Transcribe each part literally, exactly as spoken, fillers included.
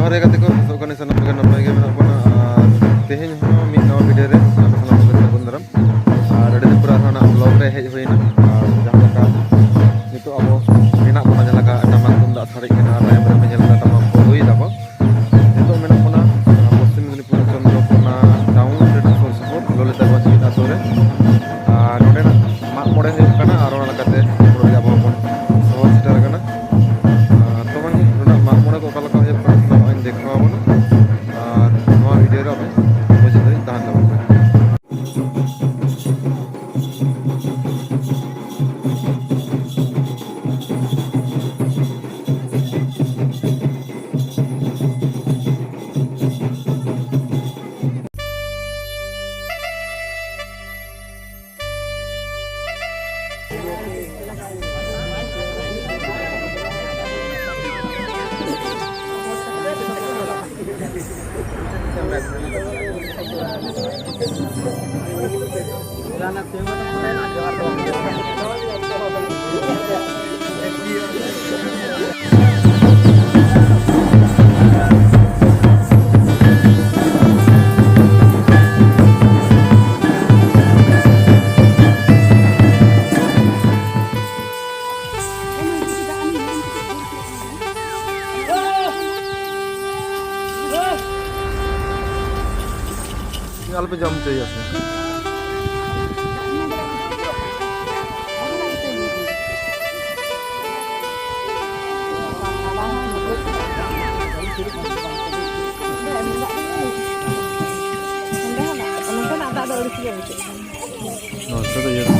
ᱦᱳᱭ ᱜᱟᱛᱮ ᱠᱚ, ᱟᱥᱚᱜ ᱠᱟᱹᱱᱟᱹᱧ ᱥᱟᱱᱟᱢ ᱠᱚᱜᱮ ᱱᱟᱯᱟᱭ ᱜᱮ ᱢᱮᱱᱟᱜ ᱵᱚᱱᱟ᱾ ᱟᱨ ᱛᱮᱦᱮᱧ ᱦᱚᱸ ᱢᱤᱫ ᱱᱟᱣᱟ ᱵᱷᱤᱰᱤᱭᱳ ᱨᱮ ᱟᱯᱮ ᱥᱟᱱᱟᱢ ᱠᱚᱜᱮ ᱥᱟᱹᱜᱩᱱ ᱫᱟᱨᱟᱢ᱾ ᱟᱨ ᱟᱹᱰᱤ ᱫᱤᱱ ᱯᱚᱨᱮ ᱟᱨᱦᱚᱸ ᱱᱟᱜ ᱵᱞᱚᱜ ᱨᱮ ᱦᱮᱡ ᱦᱩᱭᱱᱟ᱾ ᱟᱨ ᱡᱟᱦᱟᱸ ᱞᱮᱠᱟ ᱱᱤᱛᱚᱜ ᱟᱵᱚ ᱢᱮᱱᱟᱜ ᱵᱚᱱᱟ, ᱡᱟᱦᱟᱸ ᱞᱮᱠᱟ ᱴᱟᱢᱟᱠ ᱛᱩᱢᱫᱟᱜ ᱥᱟᱰᱮᱜ ᱠᱟᱱᱟ, ᱛᱟᱭᱚᱢ ᱨᱮ ᱧᱮᱞ ᱠᱟᱱᱟ ᱴᱟᱢᱟᱠ ᱠᱚ ᱨᱩᱭ ᱫᱟᱠᱚ᱾ ᱱᱤᱛᱚᱜ ᱢᱮᱱᱟᱜ ᱵᱚᱱᱟ, ᱟᱸ, ᱯᱚᱥᱪᱤᱢ ᱢᱮᱫᱽᱱᱤᱯᱩᱨ ᱪᱚᱱᱫᱨᱚᱠᱳᱱᱟ ᱴᱟᱣᱩᱱ ᱨᱮ ᱥᱩᱨ ᱥᱩᱯᱩᱨ ᱞᱚᱞᱤᱛᱟᱜᱚᱸᱡᱽ ᱢᱤᱫ ᱟᱛᱳ ᱨᱮ᱾ ᱟᱨ ᱱᱚᱸᱰᱮᱱᱟᱜ ᱢᱟᱜ ᱢᱚᱬᱮ ᱦᱩᱭᱩᱜ ᱠᱟᱱᱟ, ᱟᱨ ᱚᱱᱟ ᱞᱮᱠᱟᱛᱮ ᱱᱚᱰᱮ ᱟᱵᱚ ᱵᱚᱱ ᱥᱚᱦᱚᱨ ᱥᱮᱴᱮᱨ ᱟᱠᱟᱱᱟ᱾ ᱟᱨ ᱛᱚ ᱵᱟᱝ, ᱱᱚᱰᱮᱱᱟᱜ ᱢᱟᱜ ᱢᱚᱬᱮ ᱠᱚ ᱚᱠᱟ ᱞᱮᱠᱟ ᱦᱩᱭᱩᱜ ᱠᱟᱱᱟ, ᱥᱟᱱᱟᱢᱟᱜ ᱤᱧ ᱫᱮᱠᱷᱟᱣ ᱟᱵᱚᱱᱟ᱾ ᱟᱨ ᱱᱚᱣᱟ ᱵᱷᱤᱰᱤᱭᱳ ᱨᱮ ᱟᱵᱮᱱ ᱢᱩᱪᱟᱹᱫ ᱫᱷᱟᱹᱵᱤᱡ ᱛᱟᱦᱮᱱ ᱛᱟᱵᱚᱱ ᱯᱮ᱾ ᱟᱞᱚᱯᱮ ᱡᱚᱢ ᱦᱚᱪᱚᱭᱮᱭᱟ ᱥᱮ᱾ ᱱᱚᱛᱮᱱᱟᱜ ᱫᱟᱜ ᱫᱚ ᱟᱹᱲᱤᱥ ᱜᱮ ᱵᱩᱡᱷᱟᱹᱜ ᱠᱟᱱᱟ᱾ ᱱᱚᱛᱮ ᱫᱚ ᱤᱭᱟᱹ ᱫᱚ᱾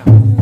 Ooh,